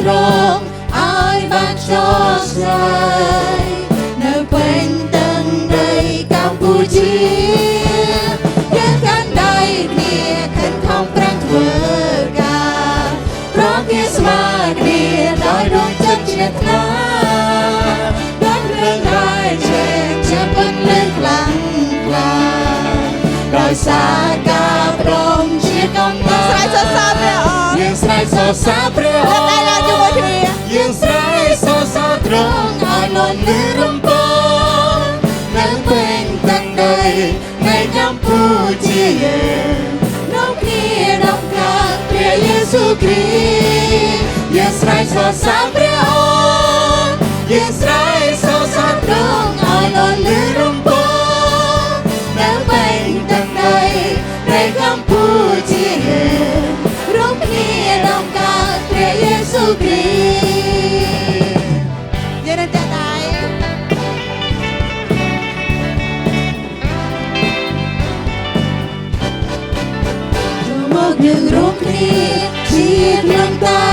ទ្រង់ឲ្យបានខ្យល់ស្រាយនៅពេញទឹកដីកម្ពុជាយើងកាន់ដៃគ្នាខិតខំប្រឹងធ្វើការប្រគេស្មារគ្នាដោយដួងចិត្តជ្រះថ្លាដល់គ្រឿងដែរឆេះជាពន្លឺខ្លាំងក្លាដោយសារការព្រមជាកម្លាំង ស្រែកសរសើរព្រះអង្គ យើងស្រែកសរសើរព្រះ លើកដៃឡើងជាមួយគ្នា យើងស្រែកសរសើរទ្រង់ឲ្យលន់លឺរំពងនៅពេញទឹកដីនៃកម្ពុជាយើងនាំគ្នាដំណើរព្រះយេស៊ូវគ្រីស្ទយើងស្រែកសរសើរព្រះអង្គយើងស្រែកសរសើរទ្រង់ឲ្យលន់លឺរំពងនៅពេញទឹកដីនៃកម្ពុជាយើងរួមគ្នាដំណើរព្រះយេស៊ូវគ្រីស្ទ យើងនឹងចាក់ដៃ មកយើងរួមគ្នាជាក្នុងតែ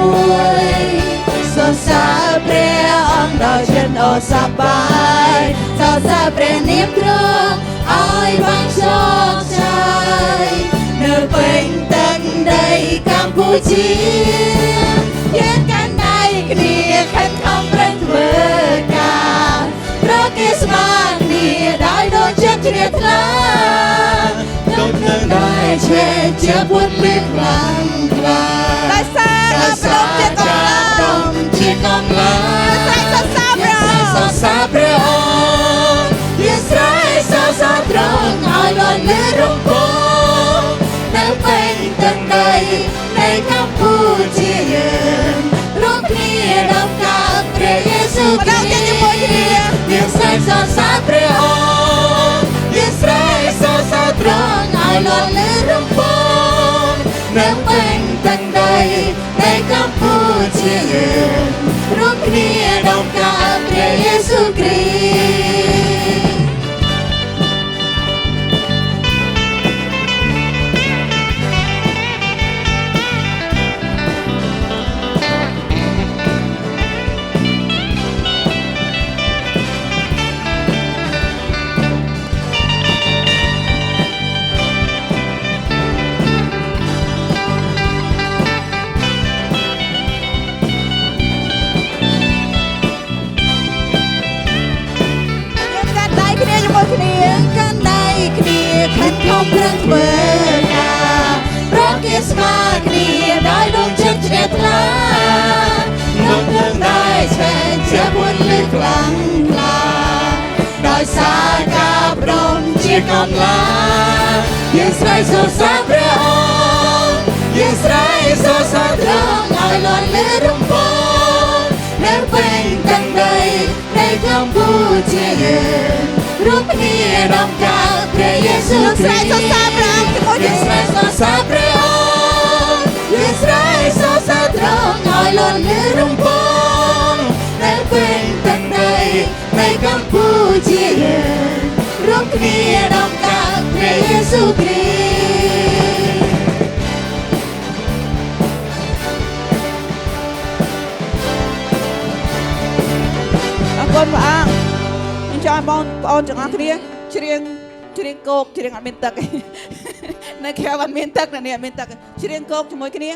មួយសរសើរព្រះអង្គដោយចិត្តអសប្បាយសរសើរព្រះនាមទ្រង់ឲ្យបានជោគជ័យនៅពេញទឹកដីកម្ពុជាយើងកាន់ដៃគ្នាខិតខំប្រឹងធ្វើការប្រគេស្មារគ្នាដោយដួងចិត្តជ្រះថ្លាដូចនឹងដែរឆេះជាពុនលឺខ្លាំងក្លា ដោយសារការព្រមជាកម្លាំង ជាកម្លាំង យើងស្រែកសរសើរព្រះអង្គ សរសើរព្រះអង្គយើងស្រែកសរសើរទ្រង់ឲ្យលន់លឺរំពងនៅពេញទឹកដីនៃកម្ពុជាយើងរួមគ្នាដំណើរព្រះយេស៊ូវ ម្ដងទៀតជាមួយគ្នា យើងស្រែកសរសើរព្រះអង្គយើងស្រែកសរសើរទ្រង់ឲ្យលន់លឺរំពងនៅពេញទឹកដីនៃកម្ពុជាយើងរួមគ្នាដំណើរព្រះយេស៊ូវគ្រីស្ទ យើងកាន់ដៃគ្នាជាមួយគ្នា កាន់ដៃគ្នាខិតខំប្រឹងធ្វើការប្រគេស្មារគ្នាដោយដួងចិត្តជ្រះថ្លានំនឹងដែរឆេះជាពន្លឺខ្លាំងក្លាដោយសារការព្រមជាកម្លាំងយើងស្រែកសរសើរព្រះអង្គយើងស្រែកសរសើរទ្រង់ឲ្យលន់លឺរំពងនៅពេញទឹកដីនៃកម្ពុជាយើងរួមគ្នាដំណើរព្រះយេស៊ូវ យើង គ្រី ស្រែកសរ ស្ទ សើរព្រះអង្គជាមួយ យើង គ្នា ស្រែកសរសើរព្រះអង្គយើងស្រែកសរសើរទ្រង់ឲ្យលន់លឺរំពងនៅពេញទឹកដីនៃកម្ពុជាយើងរួមគ្នាដំណើរព្រះយេស៊ូវគ្រីស្ទ អរគុណព្រះអង្គខ្ញុំចង់ឲ្យបងប្អូនទាំងអស់គ្នាច្រៀងច្រៀងគោកច្រៀងអត់មានទឹក នៅក្រៅអត់មានទឹកនៅនេះអត់មានទឹកច្រៀងគោកជាមួយគ្នា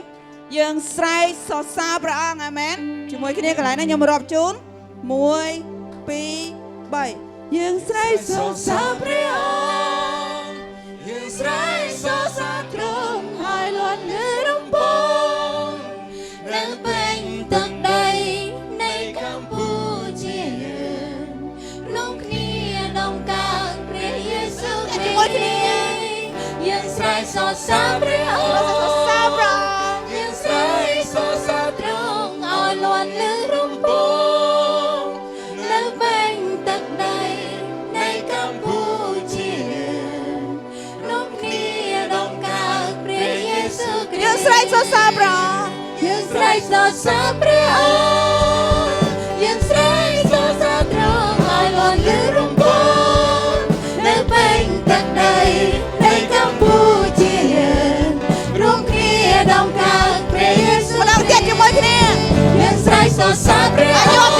យើងស្រែកសរសើរព្រះអង្គអាមែនជាមួយគ្នាកន្លែងនេះខ្ញុំរាប់ជូន1 2 3យើងស្រែកសរសើរព្រះអង្គ យើងស្រែកសរសើរទ្រង់ឲ្យលន់លឺរំពងនៅពេញទឹកដីនៃកម្ពុជាយើងរួមគ្នាដំកើងព្រះយេស៊ូវគ្រី ជាមួយគ្នា ស្ទយើងស្រែកសរសើរព្រះអង្គ សរសើរព្រះអង្គ យើងស្រែកសរសើរទ្រង់ឲ្យលន់លឺរំពងនៅពេញទឹកដីនៃកម្ពុជាយើងរួមគ្នាដំកើងព្រះយេស៊ូវគ្រី យើង ស្ទ ស្រែកសរសើរព្រះអង្គ យើងស្រែកសរសើរព្រះអង្គយើងស្រែកសរសើរទ្រង់ឲ្យលន់លឺរំពងនៅពេញទឹកដីនៃកម្ពុជាយើងរួមគ្នាដំកើងព្រះយេស៊ូវ ម្ដងទៀតជាមួយគ្នា សរសើរព្រះ អាយុ